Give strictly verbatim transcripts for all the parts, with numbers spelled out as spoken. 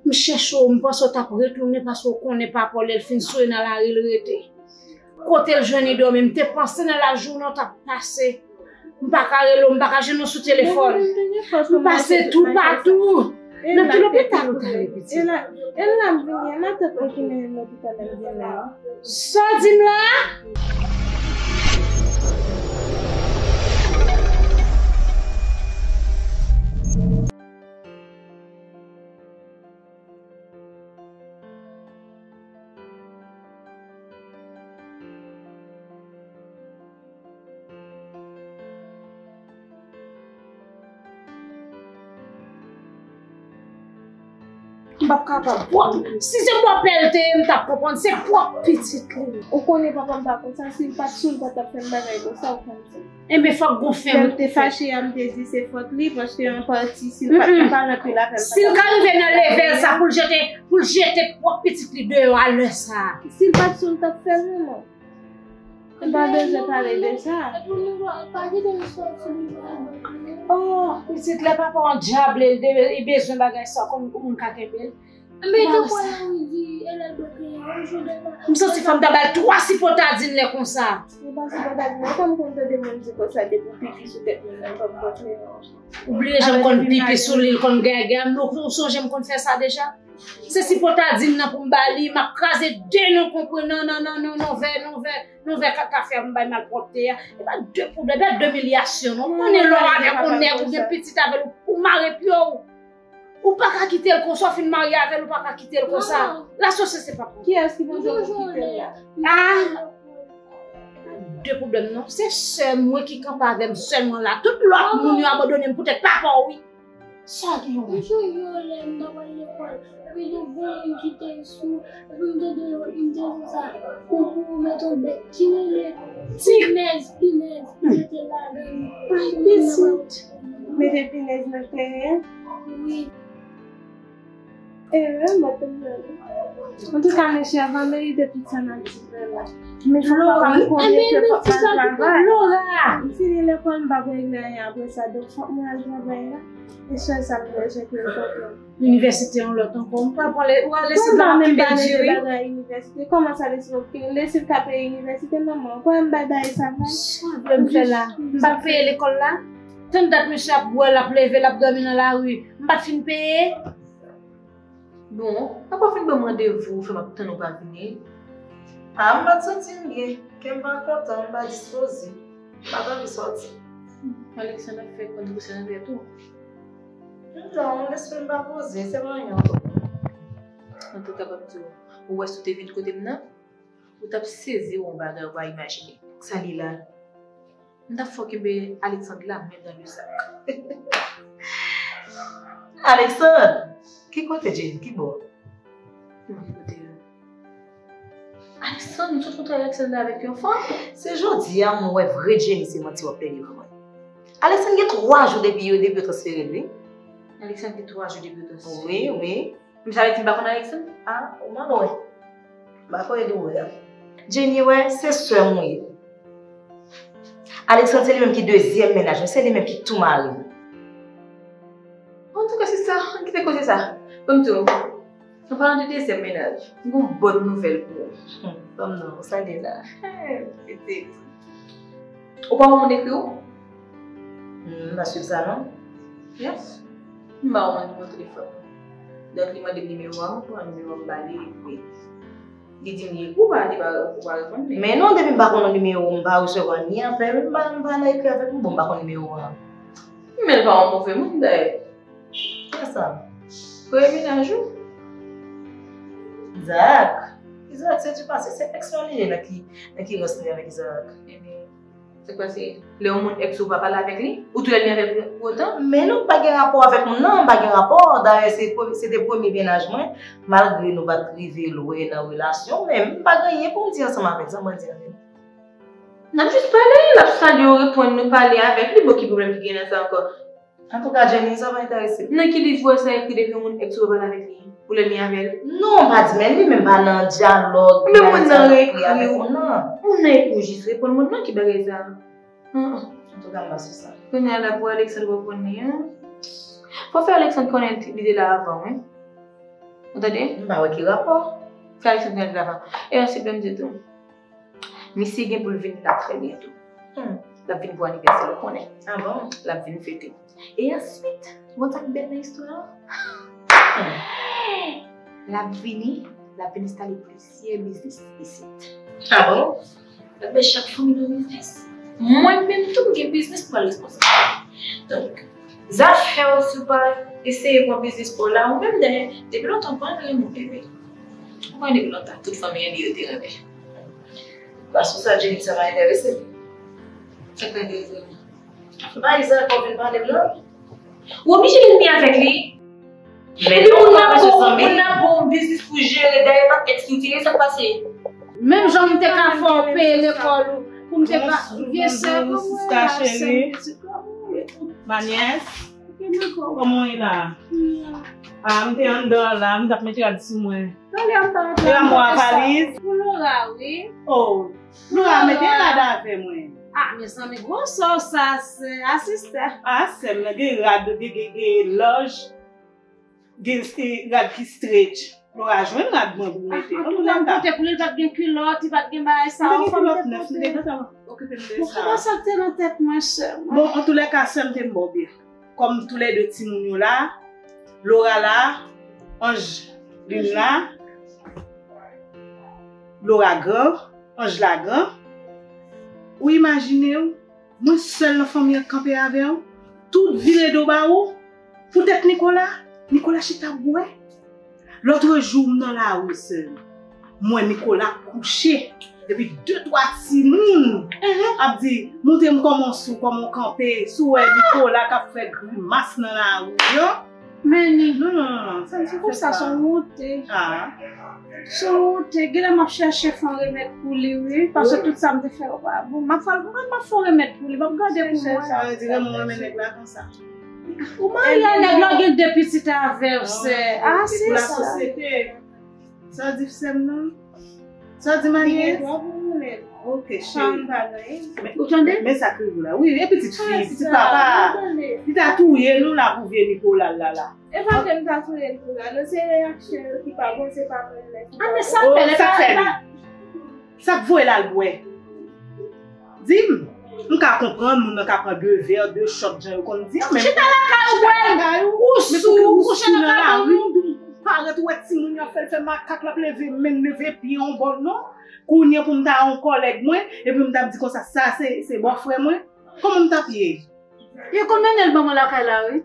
M chèche w, m panse w t ap retounen paske w konnen papa w lè l fin sonnen nan lari l rete. Kote l jwenn li dòmi? M te panse nan lajounen w t ap pase. M pa ka rele w, m pa ka jwenn w sou telefòn. M pase toupatou. Nan ki lopital ou t ale, pitit? E la, e la m vini, e matant mwen ki mennen m lopital la m vin la. Sa w di m la? M p ap kapab. Pwòp, si se pwòp pè l te ye, m t ap konprann. Se pwòp pitit li. Ou konnen papa m pa konsa, si l pa t sou l pa t ap fè m bagay konsa, ou konn sa. Enben, fòk gon fen wi. Lè m te fache a, m te di se fòt li, paske yon pati, si l pa t nan pale anpil avè m, si l ka rive nan level sa pou l jete, pou l jete pwòp pitit li deyò a lè sa a. Si l pa t sou l t ap fè l, manman. M pa bezwen pale de sa. Epi nou pa, pa kite l sòti, li pa al bòkè. Oh, pitit, lè papa w dyable, li de-, li bezwen bagay sa, kòm moun ka kenbe l. Men tou pral anvi di, e lè l bòkè, yon jou de pa. M santi fò m ta ba l twa sipotadin lè konsa. Li pa sipotadin, non, kòm konn tande moun di konsa, depi w pipi sou tèt moun nan, fò m bòkè. Ou bliye jan m konn pipi sou li, l konn gagay m, ou, ou sonje m konn fè sa deja? Se sipotadin nan pou m ba li, m ap kraze de non konpre nan, nan, nan, nan, nan vè, nan vè, nan vè ka-, kafe a pou m bay malpwòpte a. E pa de pwoblèm, e pa de imilyasyon, non. Ou konnen lè w avèk yon nèg, ou gen pitit avè l, ou mare pye w. Ou pa ka kite l konsa, w fin marye avè l, ou pa ka kite l konsa. Lasosyete pa pou. Kiyès ki mande w pou kite l la? Ah! De pwoblèm non, se sè mwen ki kanpe avè m sèlman la. Tout lòt moun yo abandone m poutèt papa w wi. Sa gen yon. Yon jou yo lè m t ap al lekòl, epi yon gwo moun ki te sou, epi m tande yo, m te di sa, pou, pou mete yon bèt ki rele pinèz, pinèz, mete ladan. Ay, pitit. Mete pinèz nan kleren? Wi. E, mwen te vle. Antouka, mesye, avan merite tout sa n ap di vre la. Men fòk papa m konnen ke fòk mwen al travay. Laura! M fini lekòl, m pa pou regle anyen apre sa, donk fòk mwen al travay la. E sèl sa m bezwen pou l konprann. Inivèsite yon lòt ankò. M pa pran le, ou al lese m ap kenbe l diri. Bagay inivèsite. Kòman sa lese w ap kenbe? Lese l ka peye inivèsite, manman. Ou kwè m bay bagay sa vre? Sa w vle m fè la? M pa peye lekòl la? Tann dat mesye ap bwè, l ap leve, l ap dòmi nan lari. M pa t fin peye? Bon, papa fin ban m randevou, fè m ap tann ou pa vini. A, m pa t santi m byen. Kè m pa kontan, m pa dispoze. M pa t anvi sòti. Alexandre ap fè konn pouse nan tèt ou. Non, lespri m pa poze, se pa anyen ankò. Antouka, p ap di w, ou wè si w te vin kote m nan? Ou t ap sezi wè yon bagay ou pa imajine. Sa li la. M t ap fè w kenbe Alexandre la menm nan le sak. Alexandre! Ki kote Jenny? Ki bò? Bon, ki kote yo? Alexandre, m sot kontre Alexandre la avèk yon fanm. Se jodi a m wè vre Jenny se manti w ap pèdi manman. Alexandre gen twa jou depi yo, depi yo transfere l, wi. Alexandre gen twa jou depi yo transfere l. Wi, wi. Men sa vle di m pa konn Alexandre? A, ou mal wè. M pa kwè li wè a. Jenny wè, se sè m ou ye. Alexandre se li menm ki dezyèm mennaj mwen, se li menm ki tou mari m. Antouka, sista, ann kite koze sa. Ban m di w, an palan de dezyèm mennaj, m gen yon bòn nouvèl pou ou. Hmm, ban m non, sa li la. Hey, pitit. Ou pa wè moun ekri w? Hmm, m pa swiv sa non. Yes. M ba w nimewo telefòn. Donk li mande m nimewo a, m pran nimewo a, m ba li, epi li di m li ekri w pa, li pa, ou pa reponn li. Men non, depi m pa konn nimewo w, m pa resevwa ni apèl, m pa, m pa nan ekri avèk ou, bon, m pa konn nimewo w an. Men l pa yon move moun dayè. Kiyès sa? Premye mennaj ou? Isaac. Isaac, se du passé, se ex mwen li ye, nan ki, nan ki rans li avèk Isaac. Ebyen, se kwa se, lè yon moun ex ou pa pale avèk li, ou toulède avè l pou, pou otan? Men non, m pa gen rapò avèk moun nan, m pa gen rapò. Dayè, se premye, se te premye mennaj mwen, malgre nou pa t rive lwen nan relasyon, men m pa gen anyen pou m di ansanm avè l, sa mwen di avè l. N ap jis pale, l ap salye w, reponn nou, pale avèk li, bon, ki pwoblèm ki gen nan sa ankò? Antouka, Jenny, sa pa enterese m. Nan ki liv ou wè sa ekri depi yon moun ex ou pa pale avèk li, ou lè li avè l? Non, m pa di m ènmi, men m pa nan dyalòg, men moun nan ekri w. Moun nan ekri w, jis reponn moun nan, ki bagay sa? Antouka, m pa sou sa. Kounye a la pou Alexandre reponn li an. Fò fè Alexandre konnen li te la avan, wi. Ou tande? M pa wè ki rapò. Sa li sot nan lava. E answit, ban m di tou. Misye gen pou l vini la trè byento. Hmm. L ap vin pou anivèsè l, ou konnen. Ah bon? L ap vin fete. E answit, ou konn sa k bèl nan istwa an? Hmm. L ap vini, l ap vin enstale plizyè biznis isit. Ah bon? Ebyen, chak fanmi nan biznis. Mwen menm tou, m gen biznis pou al responsab. Donk, zafè w, si w pa eseye pran biznis pa w la, ou menm dèyè, depi lontan, ou pa renmen moun bebe. Ou konnen depi lontan, tout fanmi an li yo te renmen. Paske sa, Jenny, sa pa enterese m. Sa k pa enterese w? Fè pa Isaac, ou vin pale m non. Ou oblije vin byen avèk li. Men epi moun nan bon, moun nan bon biznis pou jere, dayè pa estriktive, sa k pase? Menm jan m te ka fè w peye lekòl ou, pou m te ka vye sè pou mwen la, sè pitit la, mwen ye. Manyès, kòman w ye la? Ah, m te anndan la, m t ap mete rad sou mwen. Tande, m pa antre. Pou Laura, wi. Oh, Laura, mete rad avè mwen. Ah, mezanmi, gwo sò sa, sè, asistè. Ah, sè m nan gen rad, gen, gen, gen laj, gen, eh, rad ki stretch. Laura jwenn rad mwen pou mete. Antouka, m pote pou li, li pa t gen kilòt, li pa t gen bagay sa yo. M te gen kilòt nèf, m te gentan okipe m de sa. Bon, kòman sa te nan tèt mwen, sè mwen? Bon, antoulèka, sè m te m ba w byen. Kòm toulède timoun yo la, Laura la, Angeline la, Laura gran, Ange la gran. Ou imajine w, mwen sèl nan fanmi an k kanpe avè w, tout vire do ba ou, poutèt Nicolas, Nicolas chita bwè. Lòtrejou, m nan lari, sè m. M wè Nicolas kouche, epi de twa timoun ap di, "Montre m kòman w sou, kòman w kanpe, si w wè Nicolas k ap fè grimas nan lari an." Men ni. Non, non, non, non, sa n sou fè sa. Sa se yon wonte. Ah. Se yon wonte. Genlè m ap chèche fè yon remèd pou li, wi. Paske tout sa m te fè yo pa bon. M ap fè, m ap fè yon remèd pou li. M ap gade pou mwen. Sa vle di, renmen w renmen nèg la konsa. Ou marye a nèg la, gen de pitit avè w, sè. Ah, se pou la sosyete. Sa w di sè m nan? Sa w di Manyès? Li gen dwa pou renmen l. Ok, cheri. Ou tande? Men sa k rive w la. Wi, e pitit fi, pitit papa. Li ta touye nou la pou vye Nicolas la la. E pa ke m ta touye Nicolas, non, se reyaksyon yo ki pa bon, se pa mwen menm ki pa bon. Ah, men sa fè, sa fè li. Sa k voye l al bwè? Di m, m ka konprann moun nan ka pran de vè, de chòt, jan yo konn di an, men chita lakay ou bwè l. Ou sou, ou kouche nan kay ou. Parèt ou wè timoun yo ap fè l fè makak, l ap leve men l, leve pye yon bò, non. Kounye a pou m ta yon kòlèg mwen, epi m t ap di konsa, sa se, se bòfrè mwen. Kòman m t ap ye? Yo konn mennen l ban mwen lakay la, wi.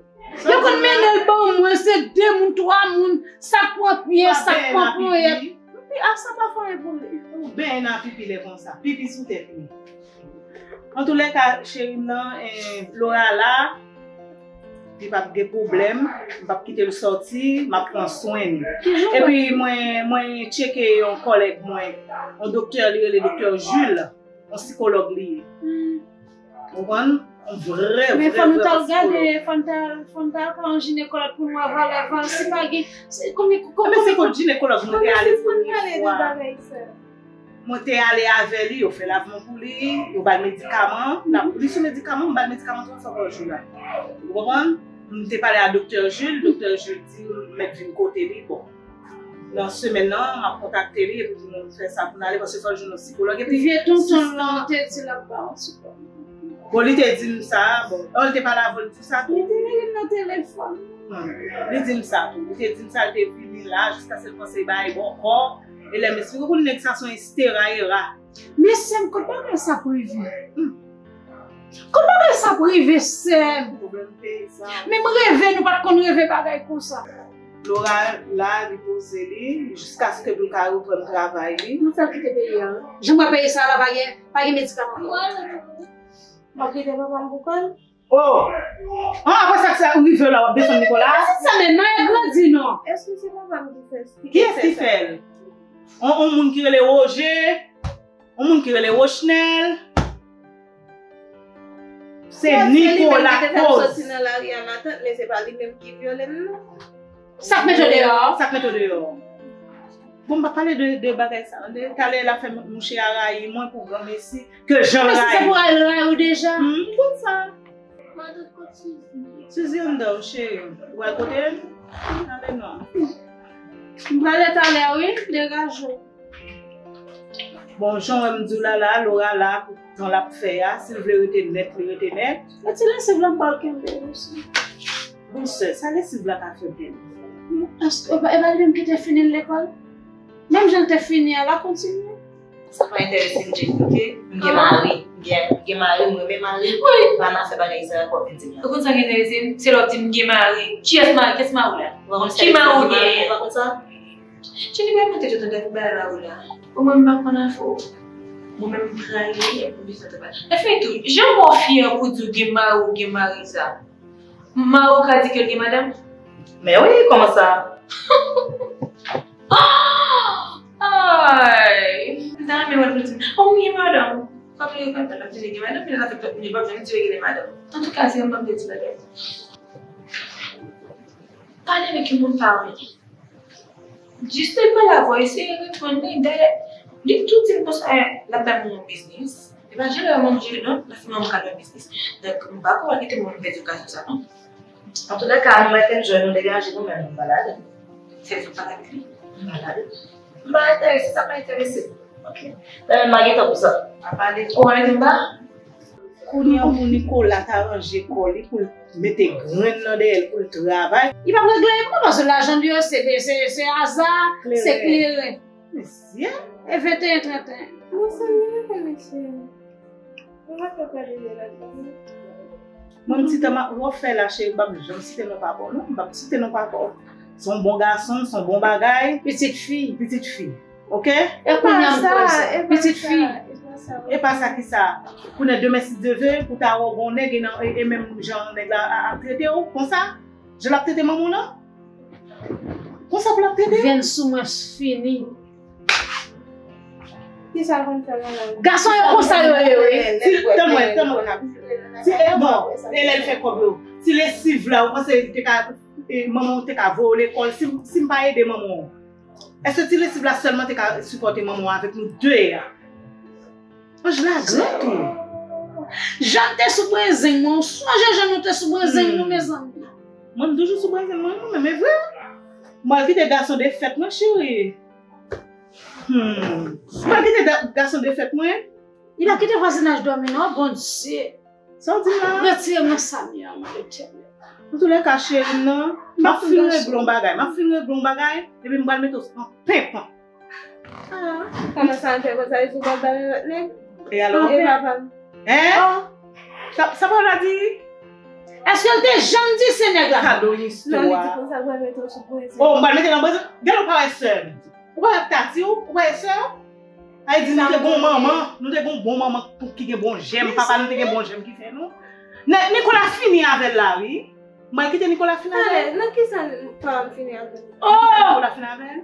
Yo konn mennen l ban mwen, se de moun, twa moun, sa k pran pye, sa k pran ponyèt. Epi, a sa pa fè anyen pou li. Ou benyen nan pipi lè konsa. Pipi sou tèt li. Antoulèka, cheri m nan, eh, Laura la, li p ap gen pwoblèm, m p ap kite l sòti, m ap pran swen li. Epi mwen, mwen tcheke yon kòlèg mwen, yon doktè, li rele doktè Jules. Yon sikològ li ye. Hmm. Ou konprann? Yon vrè, vrè, vrè sikològ. Men fò nou t al gade, fò n t al, fò n t al pran yon jinekològ pou n wè valè, valè, si pa gen, si, konbyen, konbyen. Ebyen, se kot jinekològ mwen te ale premye fwa. Mwen te ale avè li, yo fè lavman pou li, yo ba l medikaman, l ap, li sou medikaman, m ba l medikaman twa fwa pa jou la. Ou konprann? M te pale a doktè Jules, doktè Jules di m mèt vin kote li, bon. Nan semèn nan, m ap kontakte li epi pou nou fè sa pou n ale, paske fò l jwenn yon sikològ. Epi vye tonton l lan te di l ap ba w sikològ. Bon, li te di m sa, bon, oh, li te pale avè w, li di w sa tou? Li te rele m nan telefòn. Hmm. Li di m sa tou. Li te di m sa, li te vini la, jiskaske l panse bagay bòkò. E lè m esplike, ou konn nèg sa se yon estera era. Men sè m, kot bagay sa ap rive? Hmm. Kot bagay sa ap rive, sè m? Pwoblèm peyi sa. Menm reve, nou pa t konn reve bagay konsa. Laura la, li poze li, jiskaske pou l ka reprann travay li. Nou fè l kite peyi a, wi. Jan m wè peyi sa la, pa gen, pa gen medikaman. M ap kite papa m pou kò l. Oh! Ah, apre sa k sa rive la, w ap defann Nicolas? Se sa menm, mwen grandi, non. Èske se papa m ki fè, ki te fè sa? Kiyès ki fè l? On, on moun ki rele Roger? Yon moun ki rele Rochnel. Se Nicolas k koz. Sa k mete w deyò? Sa k mete w deyò? Bon, m pa pale de, de bagay sa. De, talè l ap fè mouche a rayi mwen pou granmesi ke jan l rayi. Men si se pou al rayi w deja. Hmm, m konn sa. Suzy anndan, cheri. Ou al kote l? Ale non. M prale talè wi, degaje w. Bon, jan w wè m di w la, la, Laura la, pou tan l ap fè a, si l vle rete nèt, li rete nèt. Retire siv la, m pral kenbe l osi. Bon, sè, sa lesiv la ka fè byen. Èske, e pa, e pa li menm ki te fini l lekòl? Menm jan l te fini an, l ap kontinye. Sa pa enterese m, Jenny, oke? M gen mari, m gen, m gen mari, m renmen mari m. Wi. Pa nan fè bagay sa yo w ap vin di m la. Ou konn sa k enterese m? Se lè w ap di m gen mari. Kiyès mari? Kiyès mari w la? Ki mari w genyen? Ou pa konn sa? Jenny, pa monte tout an tèt bagay la ou la. Ou mwen m pa konn afè w. Mwen menm m trayi li, epi m bezwen travay. Anfen tou, jan w fyè pou di w gen mari, ou gen mari sa. Mari w ka di ke l gen madanm? Men wi, kòman sa? Ay! M ta renmen wè l pou di m, o, m gen madanm. Kòm li gen madanm, l ap di li gen madanm, men l ap fè tout moun, li p ap janm di li gen madanm. Antouka, se yon banm de ti bagay. Pale avèk yon moun pa renmen. Jis li pale avè w, eseye reponn li. Dayè, li tou di m konsa, l ap bay manman w biznis. Li pa janm bay manman w non, l ap fè manman w kado biznis. Donk, m pa kwè w kite manman w pèdi okazyon sa non. Antoulèka, nou mèt enjoy, nou degaje nou menm, nou pale avè l. Se li pale avè li. M pale avè l. M pa enterese, sa pa enterese m. Oke. Dayè, m pa gen tan pou sa. A pale. Ou pa mete m ba? Kounye a pou Nicolas ta ranje kò li pou l mete grenn nan dèyè l pou l travay. Li p ap regle anyen pou mwen paske lajan li yo se, se, se aza, se kleren. Mesye. E venteyen trannteyen. Mwen sanble nan fè mesye. Mwen pa fè pale de lajan. Mwen m ti tan m ap wè w fè la cheri, m p ap janm site non papa w non, m p ap site non papa w. Se yon bon gason, se yon bon bagay. Pitit fi. Pitit fi. Oke? E kounye a m kwè sa. Pitit fi. E pa sa ki sa. Kounye a demen si Dye vle, pou ta wè w gon nèg e nan, e, e menm jan nèg la a, ap trete w, konsa? Jan l ap trete manman w lan? Konsa pou l ap trete w? Vyen sou mwen fini. Kisa l konn fè manman w? Gason yo konsa yo ye wi. Si, tann mwen, tann mwen. Si, e bon, e lè l fè kòb yo. Si lesiv la, ou panse li te ka, e, manman w te ka voye w lekòl? Si, si m pa ede manman w, èske ti lesiv la sèlman te ka sipòte manman w avèk nou de a? Anj la gran tou. Jan n te sou brenzeng mwen, ou sonje jan nou te sou brenzeng nou, mezanmi? Mwen, m toujou sou brenzeng mwen, mwen menm, e vre. Mwen kite gason defèt mwen, cheri. Hmm. Mwen kite da- gason defèt mwen. Li pa kite vwazinaj dòmi non, Bondye. Sa w di la? Retire m nan sa m ye an, mwen Letènèl. Antoulèka, cheri m nan, m ap fin regle yon bagay. M ap fin regle yon bagay, epi m pral mete w an penpan. Ah, kòman sa n fè konsa, Jezi w pral ba m yon lòt nèg? E alò? E papa m. Hein? Sa, sa pa w la di? Èske l te janm di se nèg la? Kado yon istwa. Non, li di konsa l pral mete w sou brezil. Oh, m pral mete nan brezil? Gade w pa wè sè m. Ou pa wè Tati w? Ou pa wè sè w? Ay di nou te gon manman, nou te gon bon manman pou ki gen bon jèm, papa nou te gen bon jèm ki fè nou. Nè, Nicolas fini avè l la wi. Mwen kite Nicolas fini avè l. Nan kisa papa m fini avè l? Oh! Nicolas fini avè l.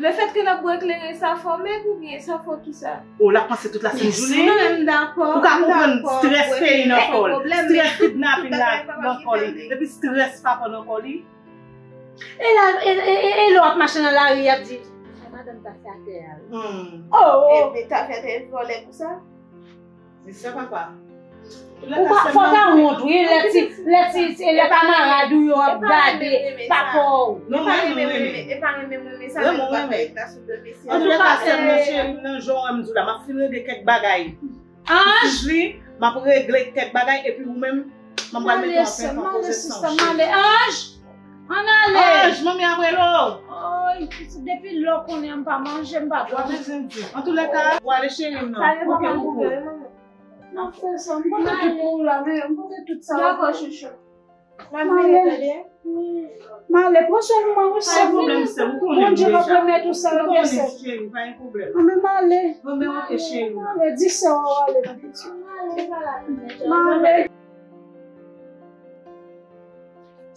Lefètke l ap bwè kleren sa fò mèg oubyen sa fò kisa? Oh, l ap panse tout lasent jounen. Mwen menm m dakò. Ou ka konprann strès peyi nan kò l, strès kidnapin la nan kò li, epi strès papa nan kò li. E la, e, e, e, e lè w ap mache nan lari, y ap di, sa madanm ta fè atè a wi. Hmm. Oh, oh. Epi ta fè atè vòlè pou sa? Se sa papa. Ou pa, fò ta wont wi, lè ti, lè ti, ti, lè kamarad ou yo ap gade pa kò w. Non, mwen, mwen renmen. E pa renmen, renmen sa, renmen ou pa fè eta sou de mesye. Antoulèka, sè m nan, cheri m nan, jan w wè m di w la, m ap fin regle kèk bagay. Anj! Li, m ap regle kèk bagay, epi ou menm, m ap pral mete w an penpan, poze san w, cheri. Anj! Ann ale! Anj, manmi ap rele w! Oy, pitit, depi lè w konnen m pa manje, m pa bwè. W ap bezwen di. Antoulèka, w ale cheri m nan. Oke, koukou. N ap fè sa, m pote tout pou ou la, men m pote tout sa. Dakò, chouchou. M ale. M ale, pran swen mwen wi, sè m. Pa gen pwoblèm, sè m, ou konnen m deja. Bondye va pèmèt ou sa yo gen sè. Ou konnen, cheri, pa gen pwoblèm. Anben m ale. Anben, oke, cheri. M ale, di sè w ale nan pitit. M ale.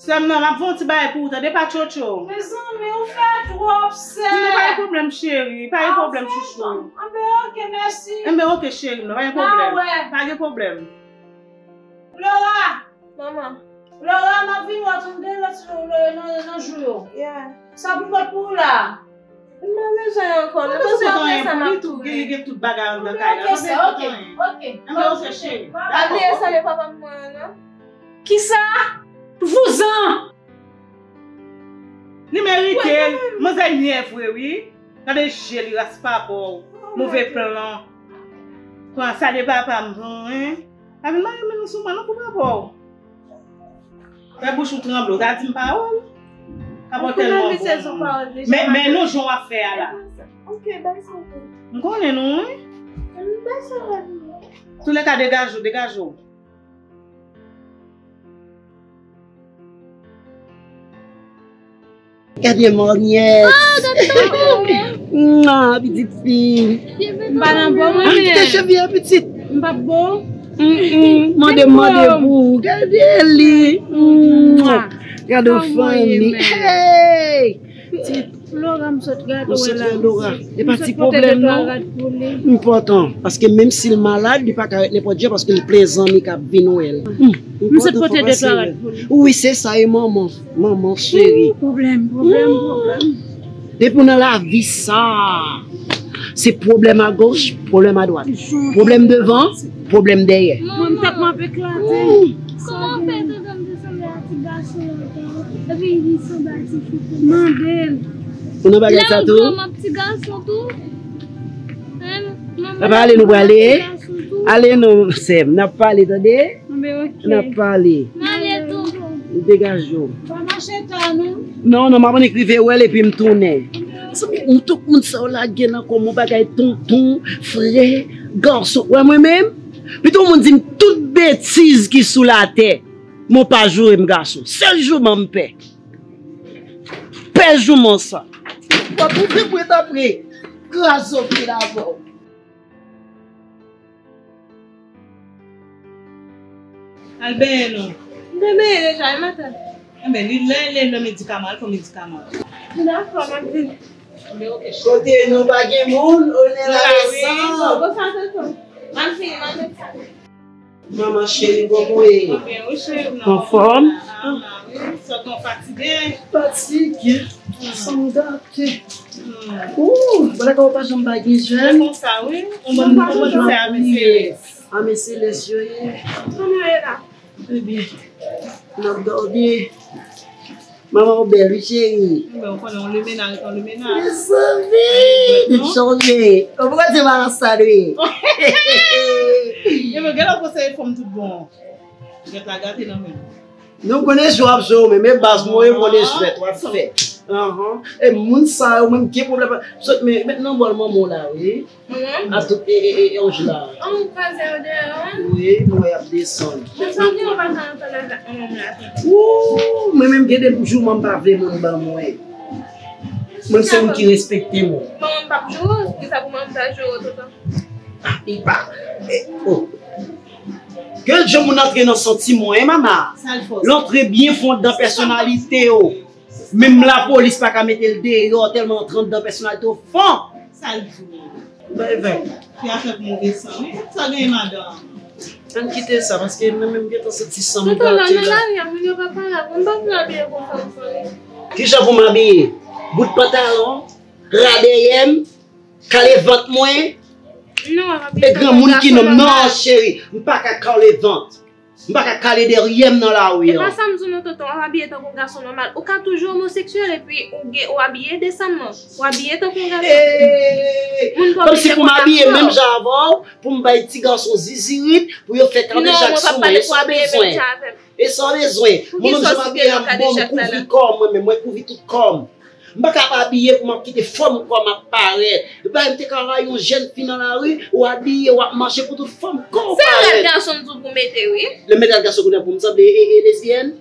Sè m nan, m ap fè yon ti bagay pou ou, tande, pa tchotcho. Mezanmi, ou fè twòp, sè. Di nou pa gen pwoblèm, cheri, pa gen pwoblèm, chouchou. Anben, oke, mèsi. Enben, oke, cheri m nan, pa gen pwoblèm. Pa gen pwoblèm. Laura! Manman. Laura, m ap vin wè w tou, m gen lòt sou nan, nan jou yo. Yeah. Sa pou m pot pou ou la? M pa bezwen ankò, nou bezwen anpil sa m ap tounen. Li gen tout bagay anndan kay la. Oke, oke. Anben, oke, cheri. Pa bliye salye papa m nan, non. Kisa? Vouzan! Li merite l. Manzè nyè vre, wi. Gade je li, ras pa bò. Move plan. Pran sa de papa m, pran, hein. Pa vin mare men nou sou mwen, non, pou papa w. Fè bouch ou tranble, ou ta di m pawòl. Papa w tèlman bon. Men, men non, jan w ap fè a la. Ok, bay sa pou. M konnen nou, wi. M bay sa pou. Toulèka, degaje w, degaje w. Gade monyèt. Mwa, pitit fi. M pa nan bon mwen. Kite cheve a, pitit. M pa bon. Mande, mande pou ou. Gade li. Mwa. Gade fanmi. Hey! Laura, m sot gade w la. Laura. E pa ti pwoblèm, non. Enpòtan. Paske menm si l malad, li pa ka ret nenpòt jan paske l plen zanmi k ap vin wè l. M sot pote de twa rad pou li. Wi, se sa, e manman. Manman cheri. Pwoblèm, pwoblèm, pwoblèm. Depi w nan lavi sa, se pwoblèm agoch, pwoblèm adwat. Pwoblèm devan, pwoblèm dèyè. Mwen, m tèt mwen ap eklate. Kòman w fè tande m te sanble ak ti gason an? Epi li sanble ak ti fi tou. Mande l. Ou nan bagay sa tou? Lè w granm ap ti gason tou. Papa, ale nou prale. Ale non, sè m. N ap pale, tande? N ap pale. Degaje w. Pa mache ta, non. Non, non, m ap annik rive wè l epi m tounen. Zanmi m, tout moun sa yo lage nan kò m yon bagay tonton, frè, gason. Wè mwen menm? Pito yon moun di m tout betiz ki sou latè. Men w pa joure m gason. Sèl jouman m pè. Pè jouman sa. Fò tou vin prèt apre. Kraze w pye dabò. Al benyen non. M te benyen deja, e maten. Enben, li lè, lè nan medikaman, al pran medikaman. Dakò, m ap vini. Kote nou pa gen moun, on est la wi. Bon, sa se tou. M ap vini, m ap vini. Manman cheri, kòman w ye? Anfòm? Sòt nan fatige. Fatige? San gate. Ou, bagay ou pa janm pa gen jèn. Konsa, wi. Ou mwen, ou mwen, se ame selès. Ame selès yo ye. Kòman w ye la? Trè byen. N ap gade. Manman ou bèl, wi, cheri. Men ou konnen, yon limena ret yon limena. Mezanmi, li chanje. Ou poko di m a sa, wi. Ebyen, gen lè w konseye fanm tout bon. Jwèt la gate nan men m. Nou konnen jwe w ap jwe, men, men baz mwen, ou konnen jwèt w ap fè. Anhan. E moun sa yo, menm gen pwoblèm. Sot, men, met nan bòl manman w la, wi. Mwen? A tout, e, e, e, e, Anjela. An, ou kraze yo deyò, wi. Wi, mwen ap desann. Mwen santi yo pa ka antann avèk manman m la. Wou, mwen menm gen de jou mwen pa vle moun ban mwen. Mwen se moun ki respekte mwen. Manman m p ap joure, kisa pou manman m ta joure toutan? Ah, li pa. Eh, oh. Gen jan moun antre nan santi mwen, eh, mama. Sa l fò. L antre byen fon dan pèsonalite yo. Menm lapolis pa ka mete l deyò tèlman antre anndan pèsonalite w fon. Sa l di w? Bay vèk. Fi a fè move san, wi. Sa genyen madanm? Ann kite sa, paske mwen menm gentan santi san m gate la. Tonton, nan lari a, moun yo pa pale avè m, m pa vle abiye konsa, m sòri. Kijan pou m abiye? Bout pantalon, ra dèyè m, kale vant mwen. Non, w ap abiye tankou yon gason nòmal. E granmoun ki nonm, non, cheri, m pa ka kale vant. M pa ka kale dèyè m nan lari an. E pa sa m di w non, tonton, w ap abiye tankou yon gason nòmal. Ou ka toujou omoseksyèl epi ou gen, ou abiye desanman. Ou abiye tankou yon gason. Moun pa oblije konn abiye menm jan avè w, pou m bay ti gason zizirit, pou yo fè kadejak sou mwen. E sa w bezwen? E sa w bezwen? Mwen menm jan m abiye a, m bon, m kouvri kò m, mwen menm, mwen kouvri tout kò m. M pa ka ap abiye pou m ap kite fòm kò m ap parèt. Epa m te ka wè yon jèn fi nan lari, ou abiye, w ap mache pou tout fòm kò w parèt. Se rad gason m di w pou w mete, wi. Lè m met rad gason kounye a pou m sanble e, e, e lezyèn?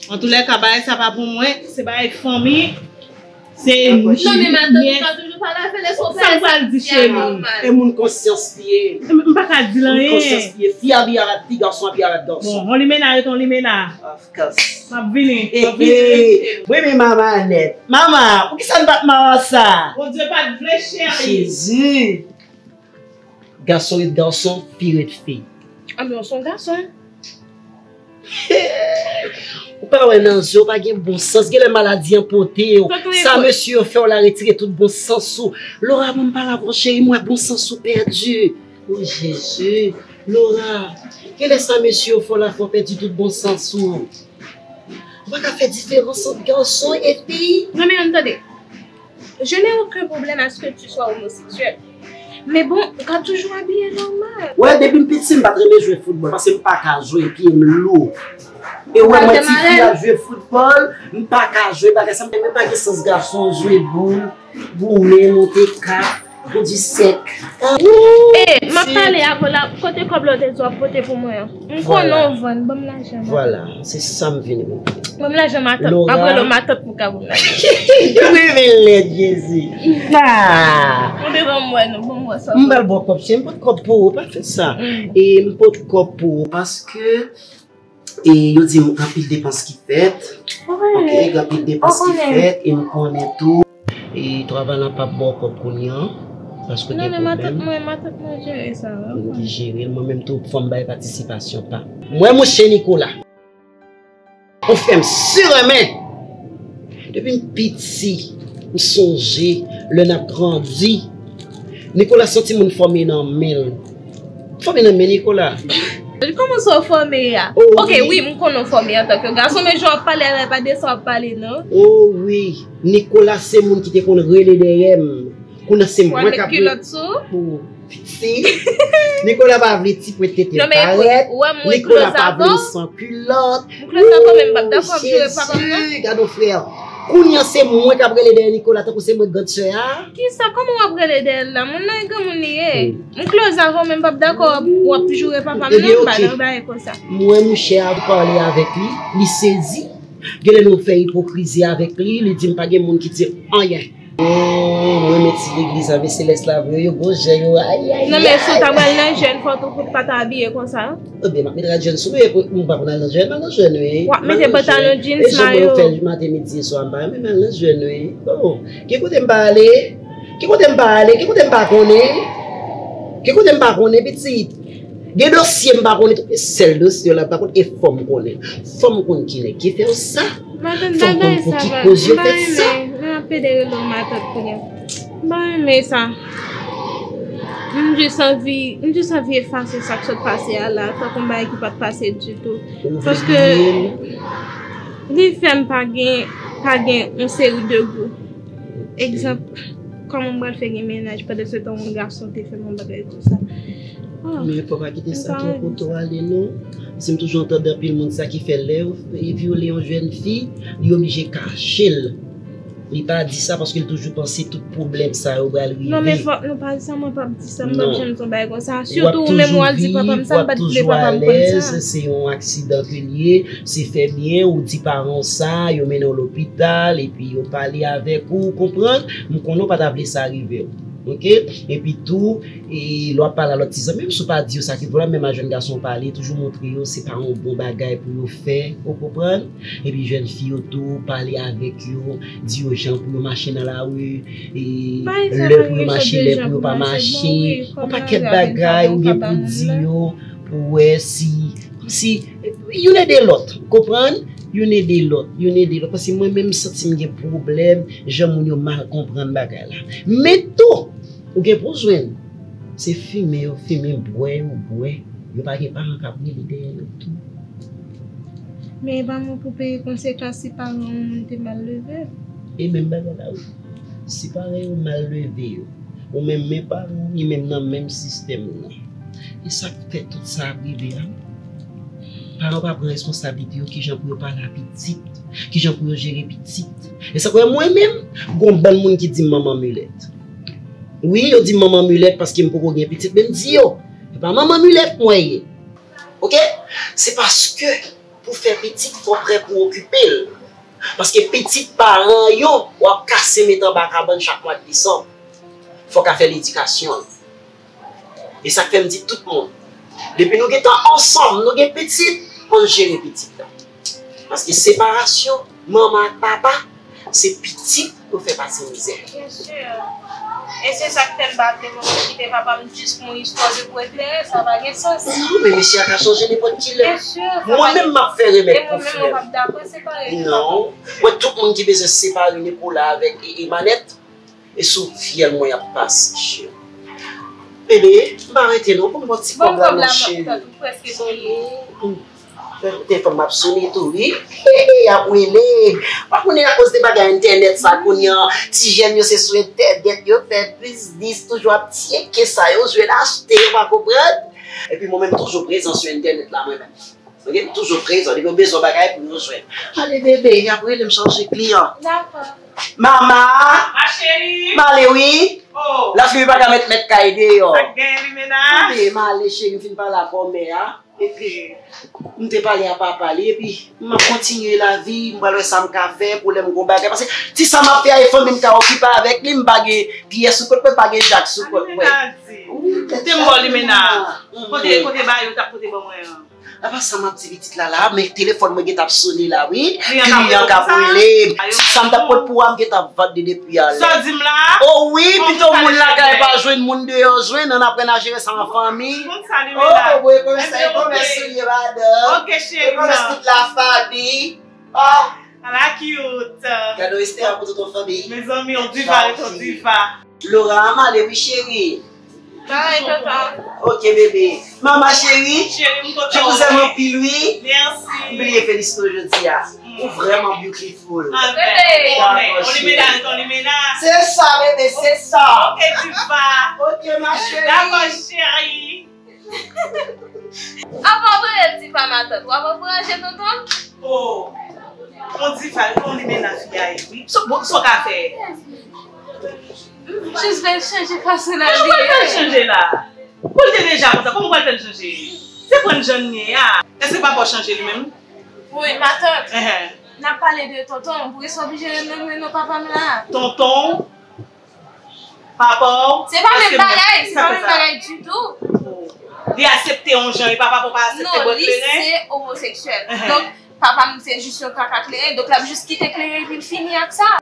Antoulèka, bagay sa pa pou mwen, se bagay fanmi. Se non, men matant ou ka toujou pale avè l, èske w pale sa, sa pral di, cheri? E moun konsyans li ye. M, m pa ka di l anyen. Moun konsyans li ye. Fi abiye a rad fi, gason abiye a rad gason. Bon, yon limena ret yon limena. Of course. M ap vini, m ap vini. Mwen men mama nèt. Mama, poukisa n pa t mama sa? Bondye pa t vle, cheri. Jezi. Gason ret gason, fi ret fi. Anben, w se yon gason. Ou pa wè nan zye w pa gen bon sans. Genlè maladi an pote w. Sa mesye yo fè w la retire tout bon sans ou. Laura, ban m pale avè w, cheri, m wè bon sans ou pèdi. O Jezi. Laura, genlè sa mesye yo fè w la fè w pèdi tout bon sans ou. Pa ka fè diferans ant gason e fi. Non, men ann tande. Je n'ai aucun problème à ce que tu sois homosexuel. Men bon, ou ka toujou abiye nòmal. Wè, depi m piti, m pa t renmen jwe foutbòl paske m pa ka jwe, pye m lou. E wè, mwen ti fi ap jwe foutbòl, m pa ka jwe bagay sa, m pa gen sans gason jwe boul, goumen, monte kap, kondi sèk. E, m ap pale avè w la, kote kòb la w te di w ap pote pou mwen an? M konnen w vann, ban m lajan m. Vwala, se sa m vin regle. Ban m lajan matant. M ap rele w matant pou ka ban m lajan. Ou renmen lèd, Jezi. Ah! Ou te ban m wè nou, ban m wè sa. M pral ba w kòb, cheri, m pot kòb pou ou, pa fè sa. E m pot kòb pou ou paske e yo di m anpil depans ki fèt. Ok, gen anpil depans ki fèt e m konnen tou. E travay lan p ap ba w kòb kounye an paske gen pwoblèm. Non, men matant mwen, matant mwen jere sa. Ou ki jere l, mwen menm tou fò m bay patisipasyon pa m. Mwen, monchè Nicolas, ou fè m siranmen. Depi m piti, m sonje lè n ap grandi, Nicolas se yon timoun fòme nan men l. Fòme nan men Nicolas. Kòman sa w fòme a? Ok, wi, m konnen w fòme antanke gason, men jan w ap pale a la, e pa de sa w ap pale, non. O wi, Nicolas se moun ki te konn rele dèyè m. Kounye a se mwen k ap rele. Pou piti. Nicolas pa vle ti pwent tete parèt. Nicolas pa vle san kilòt. M klè sa kanmenm, m p ap dakò ap joure papa m non. Jezi, gade yon frè. Kounye a se mwen k ap rele dèyè Nicolas tankou se mwen k grandsè a. Kisa? Kòman w ap rele dèyè l la? Moun nan e granmoun li ye. M klè sa kanmenm, m p ap dakò w ap joure papa m non, m pa nan bagay konsa. Mwen, monchè, ap pale avèk li, li sezi. Genlè nou fè ipokrizi avèk li, li di m pa gen moun ki di anyen. Oh, mwen meti legliz ave selès la vre, yo gwo jan yo, ayayay. Non, men si w ta pral nan jèn, fò tou pou w pa ta abiye konsa. Ebyen, m ap mete rad jèn sou mwen, m pa konn al nan jèn, m al nan jèn, wi. W ap mete pantalon jeans, mayo. E jan mwen fè maten, midi e swa, m pa renmen m al nan jèn, wi. Oh, ki kote m pa ale? Ki kote m pa ale? Ki kote m pa konnen? Ki kote m pa konnen, pitit? Gen dosye m pa konnen tou, e sèl dosye w la m pa konn, e fò m konnen. Fò m konn ki nèg ki fè w sa. Fò m konn pou ki koz yo fè sa. Mwen ap pede rele w matant kounye a. M pa renmen sa. M jis anvi, m jis anvi efase sa k sot pase a la, tankou yon bagay ki pa t pase ditou. Paske li fè m pa gen, pa gen yon seri de gou. Egzanp, kòman m pral fè gen mennaj pandan se tan yon gason te fè m yon bagay konsa? Men fò pa kite sa twò kote w ale non. Paske m toujou tande anpil moun sa ki fè lè yo vyole yon jèn fi, li oblije kache l. Li pa di sa paske l toujou panse tout pwoblèm sa yo pral rive. Non, men fòk nou pa di sa, mwen p ap di sa, m p ap janm di yon bagay konsa. Sitou ou menm w al di papa m sa, m pa t vle papa m konn sa. Se yon aksidan ke l ye, se fè byen, ou di paran w sa, yo mennen w lopital, epi yo pale avèk ou, ou konprann? M konnen w pa ta vle sa rive w. Ok? Epi tou, e lè w ap pale a lòt ti zanmi, menm si w pa di yo sa ki pou la, menm a jèn gason w pale, toujou montre yo se pa yon bon bagay pou yo fè, ou konprann? Epi jèn fi yo tou, pale avèk yo, di yo jan pou yo mache nan lari, e lè pou yo mache, lè pou yo pa mache, yon pakèt bagay ou gen pou di yo, pou wè si, si, youn ede lòt, ou konprann? Youn ede lòt, youn ede lòt. Paske mwen menm m santi m gen pwoblèm, jan moun yo mal konprann bagay la. Men tou, ou gen pou w jwenn. Se fimen yo fimen, bwè yo bwè. Yo pa gen paran k ap rele dèyè yo tou. Men e pa mwen pou peye konsekans si paran yon moun te mal leve. E menm bagay la wi. Si paran yo mal leve yo, ou menm men paran w, li menm nan menm sistèm nan. E sa k fè tout sa ap rive a. Paran pa pran responsablite yo kijan pou yo pale a pitit, kijan pou yo jere pitit. E sa k fè mwen menm, gon bann moun ki di m manman milèt. Wi, yo di m manman milèt paske m poko gen pitit, men m di yo, se pa manman milèt mwen ye. Ok? Se paske pou fè pitit, fò w prè pou okipe l. Paske pitit paran yo, w ap kase met anba kabann chak mwa de desanm. Fò w ka fè ledikasyon l. E sa k fè m di tout moun, depi nou gentan ansanm, nou gen pitit, ann jere pitit la. Paske separasyon manman ak papa, se pitit yo fè pase mizè. Byen si. E se sa k fè m pa vle manman kite papa m jis pou yon istwa de pou eklere, sa pa gen sans. Non, men mesye a ka chanje nenpòt ki lè. Byen si, sa pa gen sans. Mwen menm m ap fè remèd pou frè m. E mwen menm mwen p ap dakò separe de papa m. Non. Mwen tout moun ki bezwen separe Nicolas avèk Emanèt, e sou fyèl mwen y ap pase, cheri. Bebe, m pa rete non, ban m ti kòb la non, cheri. Bon, kòb la m ap tann ou prèske fini. Telefòn m ap sone tou, wi. He, he, y ap rele. Pa konnen akoz de bagay entènèt sa kounye a. Ti jèn yo se sou entènèt yo fè biznis, toujou ap tcheke sa yo jwenn, achte, yo pa konprann. Epi mwen menm toujou prezan sou entènèt la, mwen menm. Ok, m toujou prezan, depi yo bezwen bagay pou yo jwenn. Ale bebe, y ap rele m chanje kliyan. Dakò. Mama! Ma cheri! M ale wi! Oh! Lafiy pa ka met mèt kay deyò. Sa k genyen Limena? Tande, m ale cheri, m fin pale ak kòmè a. Epi, m te pale a papa li, epi m ap kontinye lavi, m pral wè sa m ka fè pou lè m gon bagay. Paske ti sa m ap fè a, e fanmi m ka okipe avèk li, m pa gen pyè sou kont mwen, pa gen jak sou kont mwen. Limena di. Ou te m bò Limena. Kote, kote bagay ou t ap pote ban mwen an? Apa sa m ap di pitit la la, men telefòn mwen gentan ap sone la wi. Kliyan k ap rele w konsa? Kliyan k ap rele m. Sa m t ap pot pou a, m gentan ap vande depi alè. Sa w di m la? Oh wi, pito moun lakay pa jwenn moun deyò jwenn, ann aprann a jere sa an fanmi. Konsa li menaj. Oh, wi, konsa e komès ou ye, madanm. Ok, cheri. E komès tout lafanmi. Oh. Ala cute. Gade Esther pou tout yon fanmi. Mezanmi, yon diva ret yon diva. Laura, m ale wi, cheri. Bye, tonton. Ok, bebe. Mama cheri. Cheri, m kontan. Je vous aime anpil, wi. Mèsi. M bliye felisite w jodi a. Mm. Ou vrèman beautiful. Ah, bebe. Dakò, cheri. On limena, on limena. Se sa, bebe, se sa. Ok, diva. Ok, ma chérie. Dakò, cheri. Apa w rele diva matant? W ap ankouraje tonton? Oh, on diva, on limena fi a ye, wi. So, bon, sa w ka fè? Jis vle chanje fason lavi. Mwen vle chanje la. Pou l te deja konsa, kòman w pral fè l chanje? Se pran jan n ye a. Èske papa w chanje li menm? Wi, matant. Ehe. N ap pale de tonton, poukisa w oblije renmen non papa m la? Tonton, papa w, se pa menm bagay, se pa menm bagay ditou. Oh. Li aksepte yon jan, e papa w pa aksepte bwè kleren? Non, li se omoseksyèl. Ehe. Donk, papa m se jis yon kaka kleren, donk l ap jis kite kleren epi l fini ak sa.